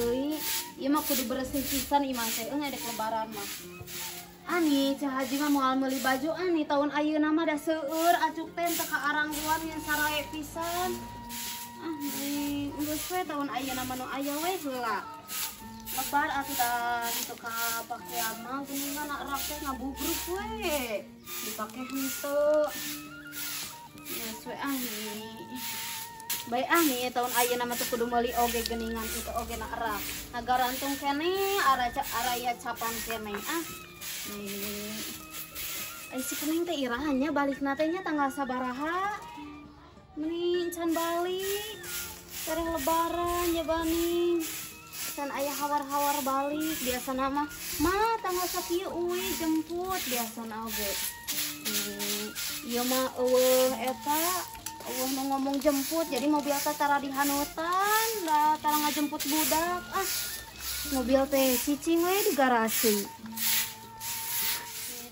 deui. Ieu mah kudu beresih pisan imah teh euy edek lebaran mah. Ani Ceu Haji mah moal meuli baju ani tahun ayeuna mah da seueur acuk teh teu ka arangruan yang sarae pisan. Ah nih geus we tahun ayeuna mah nu aya we heula. Lebar atuh da teu ka pakean mah geuningan rak teh ngabubruk we. Dipake henteu. Geus we ah nih. Bae ah nih tahun ayeuna mah teu kudu meuli oge geuningan itu oge na erak. Ngagarantung keneh araya capan keneh ah. Nih. Ai si Keneng teh iraha nya balikna teh nya tanggal sabaraha? Mending can balik. Tereh lebaran ya baning. Can aya hawar-hawar balik biasana mah mah tanggal sakieu euy jemput biasana oge. Ieu mah eueuh eta eueuh nu ngomong jemput jadi mobil teh tara dihanutan da tara ngajemput budak ah. Mobil teh cicing we di garasi.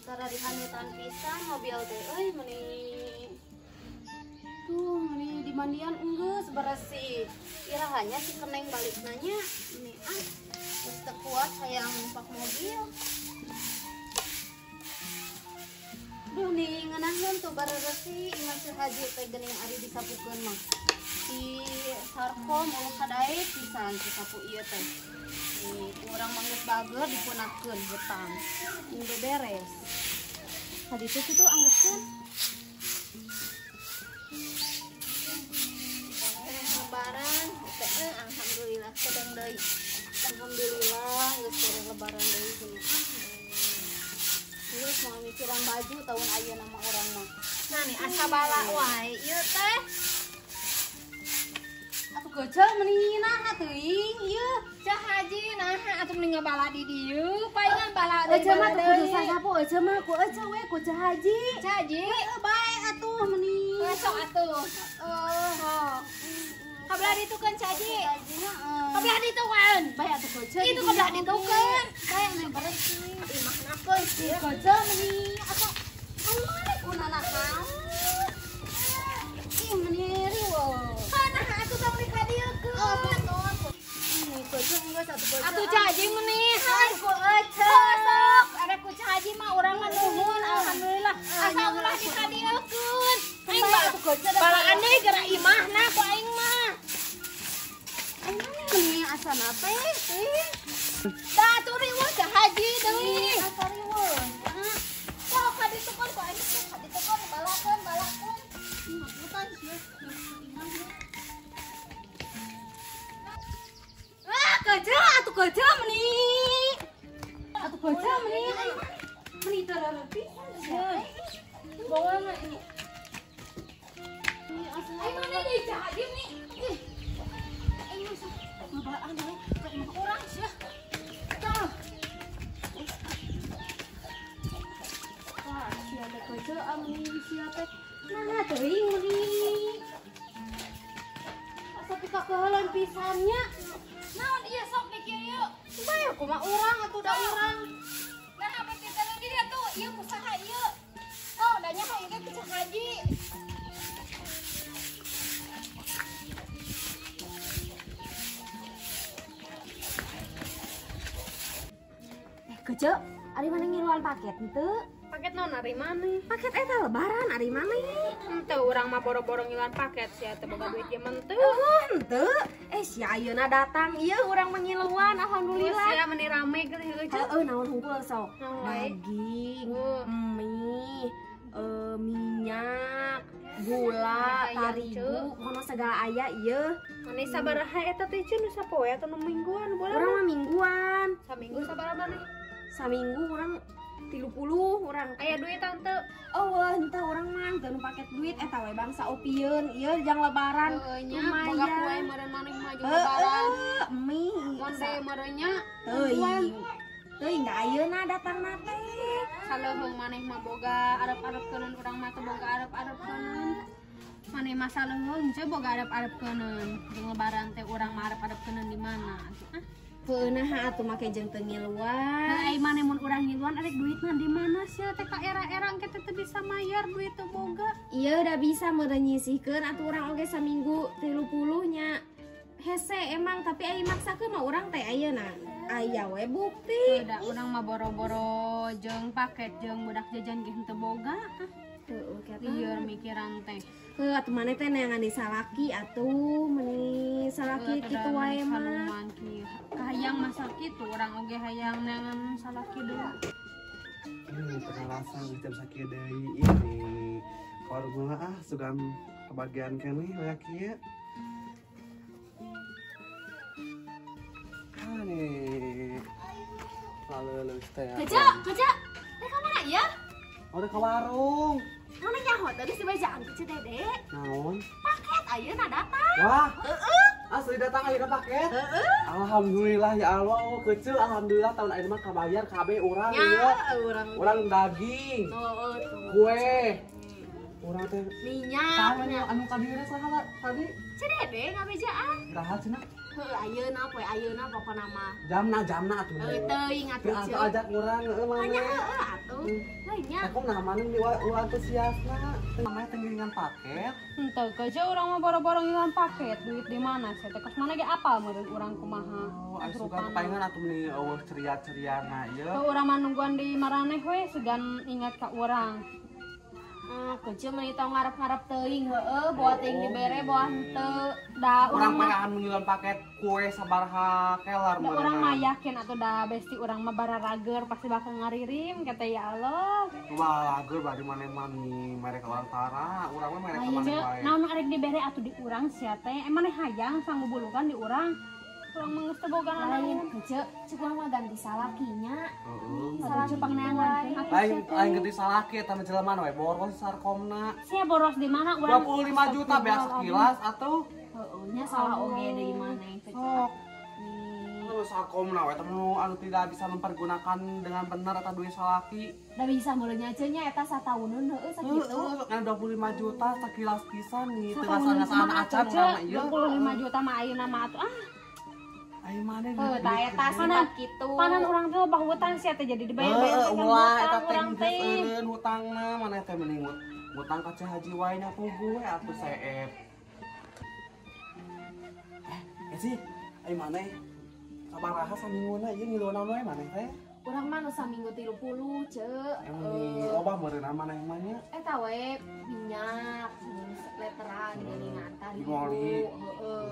Tara dihanutan pisan mobil teh euy meuni tuh meuni dimandian enggeus beresih. Irahanya si Keneng balik nanya meuni ah geus teu kuat hayang numpak mobil. Duh nih ngeunaheun tuh bareresih imah Ceu Haji teh geuning ari disapukeun mah. Si sarkom eueuh kadaek pisan si sapu ieu teh. Nih urang mah geus bager dipunahkeun hutang. Udah beres. Tadi teh kitu anggeuskeun. Lebaran teh alhamdulillah sedang deui. Alhamdulillah geus beres lebaran deui geuning. Geus mau mikiran baju tahun ayeuna mah urang mah. Nah nih asa bala wae ieu teh. Atuh geuceuh meuni naha teuing ieu. Ceu Haji naha atuh meuni ngabala di dieu, palingan bala deui. Eceu mah teu kudu sasapu eceu mah ku eceu we ku Ceu Haji. Ceu Haji heueuh bae atuh meuni. Sok atuh. Oh. Kabelah ditukeun Ceu Haji. Kabelah ditukeun. Bae atuh geuceuh. Itu kabelah ditukeun. Bae anu beresih. Imahna keun ieu. Geuceuh meuni atuh anu maneh kunanaha. Ih meuni riweuh. Naha atuh tong dikadieukeun. Oh betul. Ini geuceuh geus atuh geuceuh. Atuh Ceu Haji meuni. Ku eceu. Sok ada ku Ceu Haji mah urang mah nuhun alhamdulillah. Asa ulah dikadieukeun. Aing balaan deui geura imahna ku aing mah. Aing mah asana teh teh. Da atuh riweuh Ceu Haji deui. Asa riweuh. Sok kaditukeun ku aing teh kaditukeun balakeun balakeun. Ngaputan sia. Ah, geuceuh atuh geuceuh meuni. Atuh geuceuh meuni. Meuni tara pisan sia. Bawa ini. Aing mana deui Ceu Haji nih? Ih. Aing mah ngabalaan we ka imah urang sia. Tah. Wah, sia teh geuceuh meuni sia teh. Nah, teuing meuni. Asa pikakeuheuleun pisan nya. Naon ieu sok di kieu? Bae kumaha urang atuh da urang. Nah, apa teh tadi dia tuh ieu kusaha ieu. Oh, da nya ieu ku Ceu Haji. Kece, ari mana ngiluan paket henteu? Paket naon ari maneh? Paket eta lebaran ari maneh. Henteu urang mah boro-boro ngiluan paket sia teu boga duit ieu mah henteu. Henteu. Si ayeuna datang ieu urang mah ngiluan alhamdulillah. Sia meuni rame geuning heueuh. Heeh, naon hungkul sok? Daging, mie, minyak, gula, tarigu, kono segala aya ieu. Mane sabaraha eta teh nu sapoe atau nu mingguan? Boleh. Urang mah mingguan. Saminggu sabaraha maneh? Saminggu urang 30 urang. Aya duit tante? Oh, henteu urang mah teu paket duit eta we bangsa opieun ieu jang lebaran. Heueuh nya, boga kue meureun maneh mah jeung lebaran. Heueuh, mie. Konde meureun nya. Teuing. Teuing da ayeuna datangna teh. Saleuheung maneh mah boga arep-arepkeuneun urang mah teu boga arep-arepkeuneun. Maneh mah saleuheung teu boga arep-arepkeuneun. Jeung lebaran teh urang mah arep-arepkeuneun di mana atuh ah. Peunaha atuh make jeung teu ngiluan. Heuh, ai maneh mun urang ngiluan arek duitna di mana sia teh ka era-era engke teh teu bisa mayar duit teu boga. Ieu da bisa meureun nyisihkeun atuh urang oge saminggu 30 nya. Hese emang tapi ai maksakeun mah urang teh ayeuna. Aya we bukti. Da urang mah boro-boro jeung paket jeung budak jajan ge henteu boga. Heueuh kitu. Lieur mikiran teh. Heuh atuh maneh teh neangan di salaki atuh meuni salaki kitu wae mah. Kahayang masa kitu urang oge hayang neangan salaki deui. Terasa jam sakieu deui ini. Warung ah sugan kebagian keneh we kieu. Ah nih. Lalu teh. Keja, keja. Teh ka mana ya? Oh, ke warung. Mana nyaho tadi si bejaan ke Dede. Naon? Paket ayeuna datang. Wah. Heeh. Asli datang ayeuna paket. Heeh. Alhamdulillah ya Allah, kecil alhamdulillah tahun ayeuna mah kabayar kabeh urang ya. Urang daging. Heeh tuh. Kue. Urang teh minyak. Anu ka dieu saha tadi? Ci Dede ngabejaan. Iraha cenah? Heuh ayeuna poe ayeuna pokona mah. Jamna atuh. Heuh teuing atuh. Atuh ajak urang heueuh maneh. Nya heueuh atuh. Heuh nya. Aku nah maneh di antusiasna. Namanya tenggilingan paket. Henteu keja urang mah boro-boro ngilangan paket. Duit di mana sia teh kos mana ge apal meureun urang kumaha. Oh, aya sugan palingan atuh meuni eueuh ceria-ceriana ieu. Heuh urang mah nungguan di maraneh we segan ingat ka urang. Kecil meni tong ngarep-ngarep teuing heueuh boa teuing dibere boa henteu. Da urang mah ngiluan paket kue sabaraha kelar mah. Urang mah yakin atuh da besti urang mah bararager pasti bakal ngaririm kata ya Allah. Wah, lager bari maneh mah mere ka urang tara, urang mah mere ka maneh wae. Naon arek dibere atuh di urang sia teh. Emang hayang sanggubulukan di urang. Urang mah geus teu boga nanaon. Kecil, cek urang mah ganti salakinya. Heeh. Salaki pangneangan teh. Lain ganti salaki eta mah jelema we boros sarkomna. Sia boros di mana urang? 25 juta beak sekilas atuh. Heeh, nya salah oge deui maneh kecil. Sok. Anu sarkomna we teh anu tidak bisa mempergunakan dengan benar eta duit salaki. Da bisa meureun nya nya eta satauneun heueuh sakitu. Heeh, kan 25 juta sekilas pisan nih. Teu ngasaan acan urang mah ieu. 25 juta mah ayeuna mah atuh ah. Ayo maneh heuh ta eta sifat kitu. Panan urang teh loba hutang sia teh jadi dibayar-bayar kan ulah eta teh urang teh. Eureun hutangna maneh teh mending ngutang ka Ceu Haji wae nya puguh we atuh seep. Sih, ayo maneh sabaraha saminguna ieu ngiluan wae maneh teh? Urang mah nu saminggu 30, Ceu. Emang loba meureun maneh mah nya. Eta we minyak leteran geuningan tarigu. Heeh.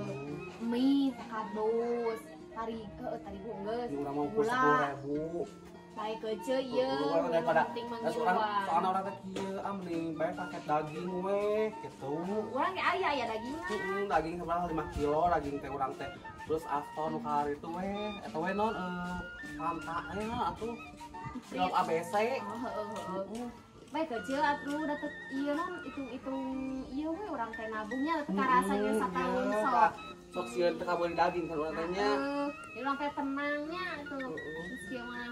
Mie sakardus, tarigu geus. Urang mah ukur 10.000. Bae kece ieu. Daripada penting mah urang soalna urang teh kieu ah mending bae paket daging we gitu. Urang ge aya ya dagingna. Heeh, daging sabaraha 5 kilo daging teh urang teh. Terus afton nu kahari itu we eta we naon Fanta nya atuh. Sirup ABC. Oh heeh heeh. Bae kecil atuh da teu ieu naon hitung-hitung ieu we urang teh nabungnya teu karasanya sataun sok. Sok sieun teu kabeuli daging kan urang teh nya. Heeh, urang teh tenangnya tuh. Terus kieu mah.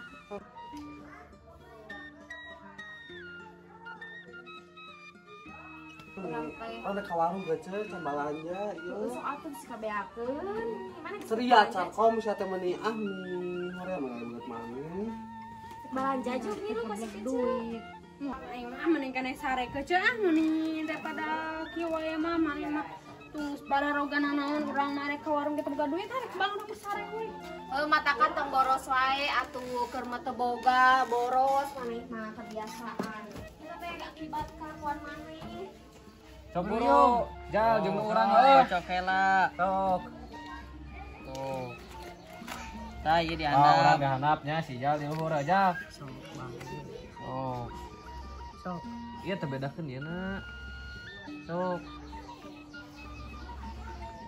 Urang teh Urang teh ka warung geuceul can balanja ieu. Sok atuh geus kabeakeun. Mana geus Ceria carkom sia teh meuni ah mi hoream mah beungeut maneh. Balanja jeung ngilu masih duit. Aing mah mending kana sare kece ah mending daripada kieu wae mah maneh mah tunggus bararoga nanaon urang mah rek ka warung kita boga duit arek bangun aku sare we. Heuh matakan tong boros wae atuh keur mah teu boga boros maneh mah kebiasaan. Eta teh akibat kelakuan maneh. Sok buru, jal jeung urang heuh. Cok heula. Sok. Tuh. Tah ieu dihandap. Oh, urang dihandapnya si Jal di luhur aja. Sok bang. Oh. Sok. Ieu teh bedakeun ieu na. Sok.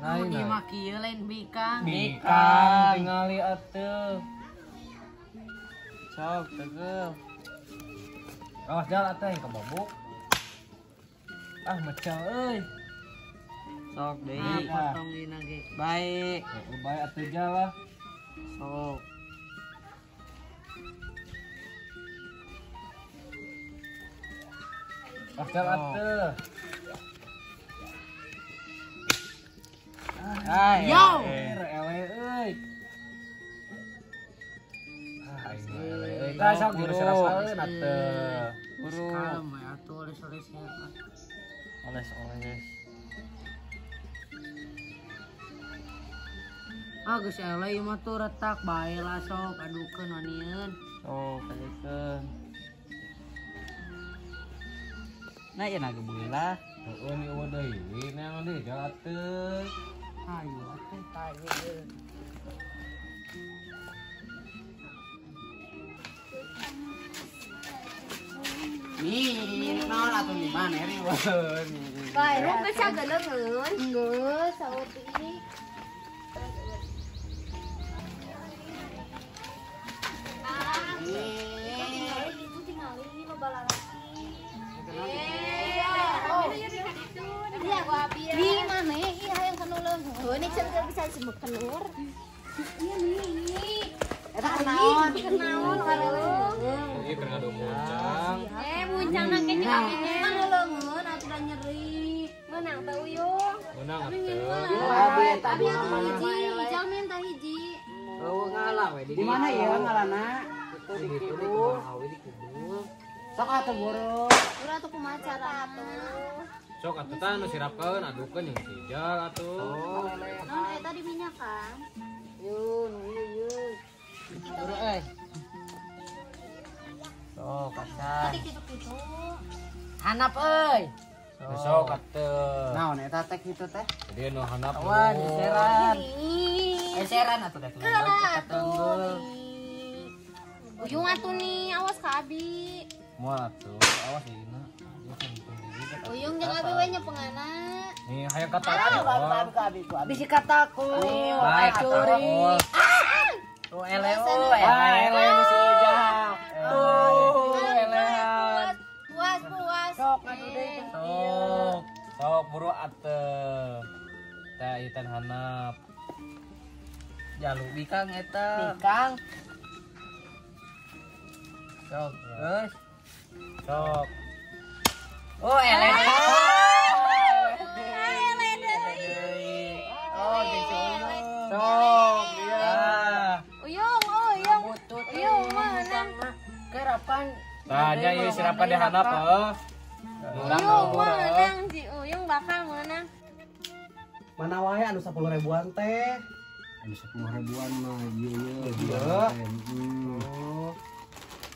Lain di mah kieu lain bikang. Bikang tingali atuh. Sok tegeul. Awas Jal atuh yang kebabuk. Ah mecel euy. Sok deui potong dina ge. Baik. Heeh bae atuh Jal lah. Sok. Awas Jal atuh. Yo. Ele euy. Ah aing ele euy. Tah sok dirasa-rasaeun atuh. Buru. Kalem we atuh oles-olesnya. Oles-oles. Ah geus eleh ieu mah tuh retak bae lah sok adukeun wanieun. Sok adukeun. Nah ieu na gebeula. Heueuh ni eueuh deui, neangan deui jal atuh. Hayu atuh hayu. Nih, naon atuh di mana riweun. Bae, nu geus sageleungeun. Geus saeutik. Itu tingali loba lalaki. Di mana ih hayang kanu leungeun. Ini can bisa disebut kenur. Iya nih. Eta kenaon? Kenaon warung. Ieu keur ngadu muncang. Muncangna ke jeung abi nya. Kanu leungeun atuh da nyeri. Meunang teh Uyung. Meunang atuh. Abi eta Abi atuh hiji, ijal minta hiji. Eueuh ngala we di mana ieu ngalana? Itu di kidul. Di kidul. Sok atuh buru. Urang atuh kumaha carana? Sok atuh tah nu sirapkeun adukeun jeung si Ijal atuh. Naon eta di minyakan? Yeuh, nu ieu ieu. Buru euy. Sok kasar. Tadi kitu-kitu. Hanap euy. Sok atuh. Naon eta teh kitu teh? Jadi nu hanap. Wah, diseran. Nih. Eseran atuh da Kelah atuh nih. Uyung atuh nih, awas ka abi. Moal atuh, awas dina. Uyung jeung abi we nyepengana. Nih hayang kata. Abi si kataku. Bae curi. Tuh eleh eleh nu si Ijal. Tuh elehan. Puas puas. Sok atuh deui. Sok. Sok buru atuh. Tah ieu teh hanap. Jalu bikang eta. Bikang. Sok, geus. Sok. Oh, eleh. Eleh deui. Oh, jeung si Uyung. Sok, dia. Uyung, uyung. Uyung meunang. Kerapan. Tah nya ieu sirapan di hanap heuh. Uyung meunang si Uyung bakal meunang. Mana wae anu 10 ribuan teh? Anu 10 ribuan mah ieu ieu. Ieu. Oh.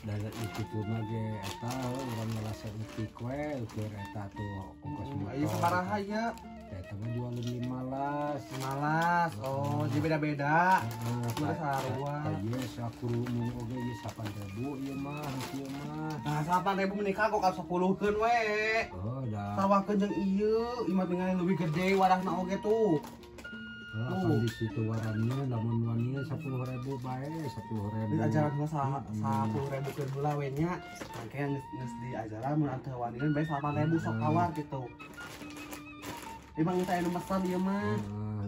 Da itu mah ge eta urang ngalah saeutik we ukur eta tuh ongkos motor. Ieu sabaraha ieu? Eta mah jualin 15. 15. Oh, jadi beda-beda. Heeh, sarua. Ieu sakuru mung oge ieu 8.000 ieu mah, ieu mah. Nah, 8.000 menikah kok ka 10-keun we. Oh, da. Sawakeun jeung ieu, ieu mah tinggal leuwih gede wadahna oge tuh. Oh, di situ warannya lamun wanian 10.000 bae 10.000. Di ajaran mah 10.000 keur heula we nya. Mangke geus di ajaran mun atuh wanian bae 8.000 sok tawar gitu. Emang teh anu mesen ieu mah.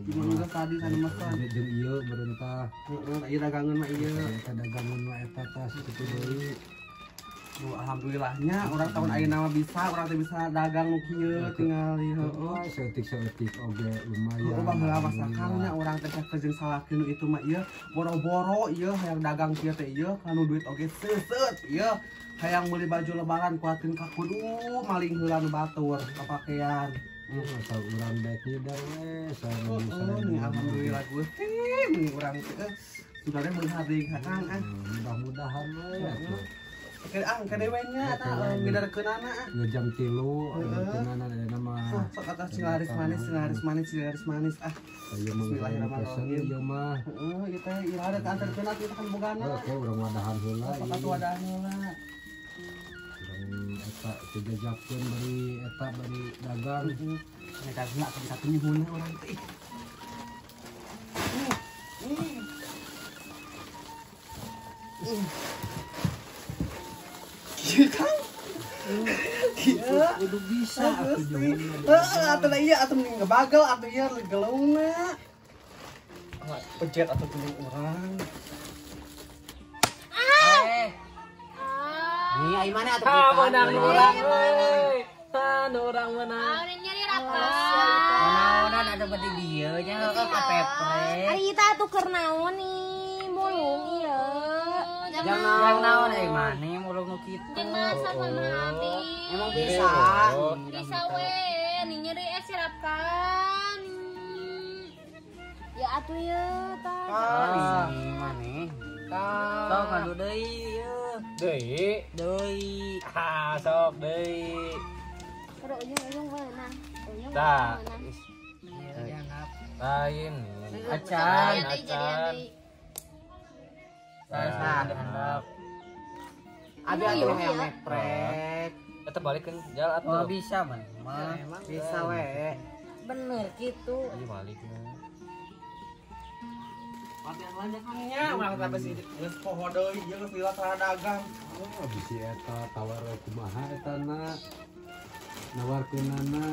Emang geus tadi anu mesen. Jeung ieu merentah. Heeh, ieu dagangan mah ieu. Eta dagangan mah eta tah sakitu deui. Duh, alhamdulillahnya orang tahun ayeuna mah bisa, orang teh bisa dagang nu kieu tingali heueuh. Saeutik-saeutik oge lumayan. Heueuh baheula mah sakalnya urang teh keur jeung salaki nu itu mah ieu boro-boro ieu hayang dagang kieu teh ieu kanu duit oge seuseut ieu hayang meuli baju lebaran kuatin ka kudu maling heula nu batur kapakean. Asal urang baik nyidar we, sarebu. Alhamdulillah Gusti, meni urang teh sudahnya melihat deui ka Kang ah. Mudah-mudahan we atuh. Oke, ah, kedewe nya eta ngidarkeunana ah. Jam 3, ngidarkeunana ayeuna mah. Sok atas sing laris manis, sing laris manis, sing laris manis ah. Bismillahirrahmanirrahim. Ieu mah. Heeh, ieu teh iraha da antarkeun atuh kan bogana. Oke, urang wadahan heula. Sok atuh wadahan heula. Urang eta teu jajakeun bari eta bari dagang. Mereka heula atuh bisa nyuhunna urang teh. Kieu Kang. Kieu kudu bisa atuh nyuhunna. Heeh, atuh da ieu atuh mending ngebagel atuh ieu geleungna. Pencet atuh kuning urang. Eh. Nih ai mana atuh Ah, menang urang euy. Ah, nu urang menang. Ah, nyeri rata. Naonan ada beti dieu nya heueuh ka pepre. Ari eta atuh keur naon nih mulung ieu. Jangan naon ai mane mulung nu kitu. Jeung masa sama abi. Emang bisa. Bisa we, nih nyeri sirapkan. Ya atuh ieu tah. Maneh. Tah. Sok ngadu deui ieu. Deui. Deui. Ah, sok deui. Kudu ujung-ujung beunang. Ujung Tah. beunang. Ieu dianggap Lain. Acan, acan. Tah, dihandap. Abi atuh hayang meprek. Eta balikeun jal atuh. Oh, bisa man. Bisa we. Bener gitu. Ayo balik mah. Latihan lanjut nya urang teh besi geus poho deui ieu geus lila cara dagang. Oh, bisi eta tawar kumaha eta na. Nawarkeunana.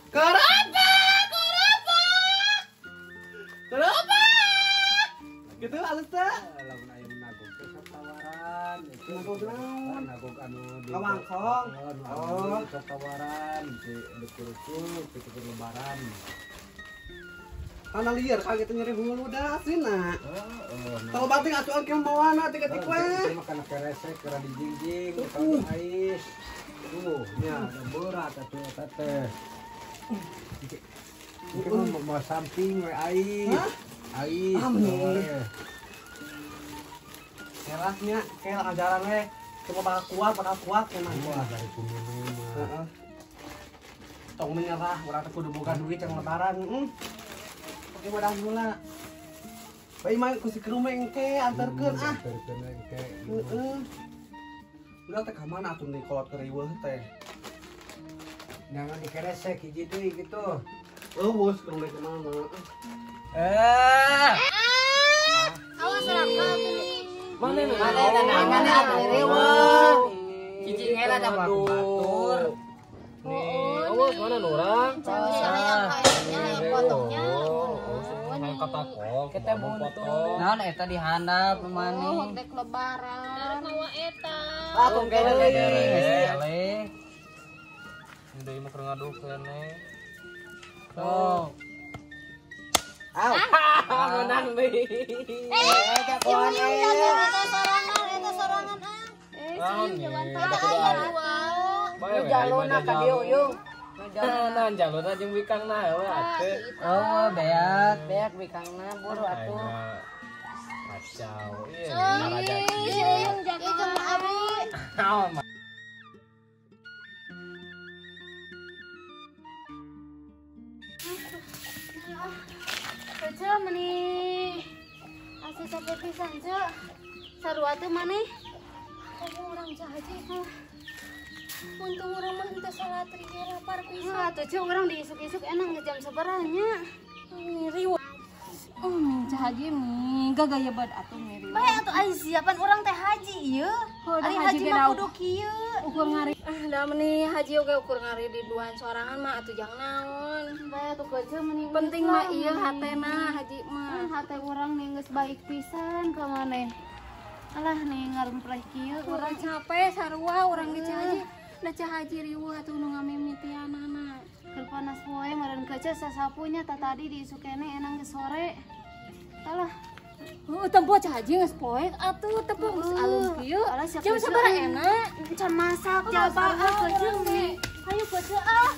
Kerupuk, kerupuk. Kerupuk. Gitu alus teh. Lamun aya nagog teh sok tawaran. Nagog naon? Nagog anu di Kawangkong. Oh, sok tawaran si dikurukuk kitu lebaran. Kana lieur ka kitu nyeri hulu da aslina. Heeh. Tong bating atuh angke mawana tiga-tiga we. Itu mah kana keresek kana dijingjing kana ais. Tuh, nya da berat atuh eta teh. Itu mah mau samping we ais. Ais. Kelahnya, kelah ajaran we. Cuma bakal kuat emang. Wah, dari kumene mah. Heeh. Tong menyerah, urang teh kudu boga duit yang lebaran. Oke, wadah heula. Bae mah ku si kerume engke anterkeun ah. Anterkeun engke. Heeh. Urang teh ka mana atuh nih kolot keur riweuh teh. Jangan dikeresek hiji deui gitu. Eueuh, kerume ke mana? Eh. Awas raka atuh nih. Mana nu? Mana atuh riweuh. Cicing heula da batur. Nih, awas mana nu urang? Hayang hayang potongnya. Katakol, kita buntu. Naon eta dihandap maneh. Oh, dek lebaran. Mawa eta. Ah, kongkele deui. Deui mah keur ngaduk keneh. Sok. Au. Menang deui. Eh, eta sorangan, eta sorangan ah. Eh, Naon sih nih? jalan Eta kudu Aya aya. dua. Bae we, Jaluna ka dieu yeuh. Nah, jaluna jeung bikangna we atuh. Oh, beak, beak bikangna buru atuh. Kacau. Ieu raja. Ih, jeung abi. Naon mah? Ceu meni asa capek pisan ceu. Sarua teu maneh? Kamu urang Ceu Haji. Untung urang mah henteu salat rieu lapar pisan. Heuh atuh ceu urang diisuk-isuk enak ge jam sabaraha nya. Riweuh. Ceu Haji mi gagaya bad atuh mi riweuh. Bae atuh ai siapan urang teh haji ieu. Ari haji mah kudu kieu. Ukur ngari. Ah, da meni haji oge ukur ngari di duaan sorangan mah atuh jang naon. Bae atuh keuceu meni penting mah ieu hatena haji mah. Hate urang nih geus baik pisan ka maneh. Alah nih ngarempreh kieu urang capek sarua urang ge Ceu Haji. Da Ceu Haji riweuh atuh nu ngamimitianana. Keur panas poe meureun keuceu sasapunya ta tadi diisuk keneh enang geus sore. Alah. Heuh tempo Ceu Haji geus poek atuh tempo geus alum kieu. Jam sabaraha enak? Can masak jaba ah keuceu nih. Hayu keuceu ah.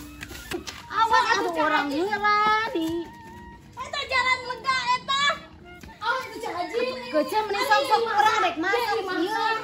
Awas atuh urang heula nih. Eta jalan lega eta. Awas tuh Ceu Haji. Keuceu meni sok-sok urang rek masak ieu.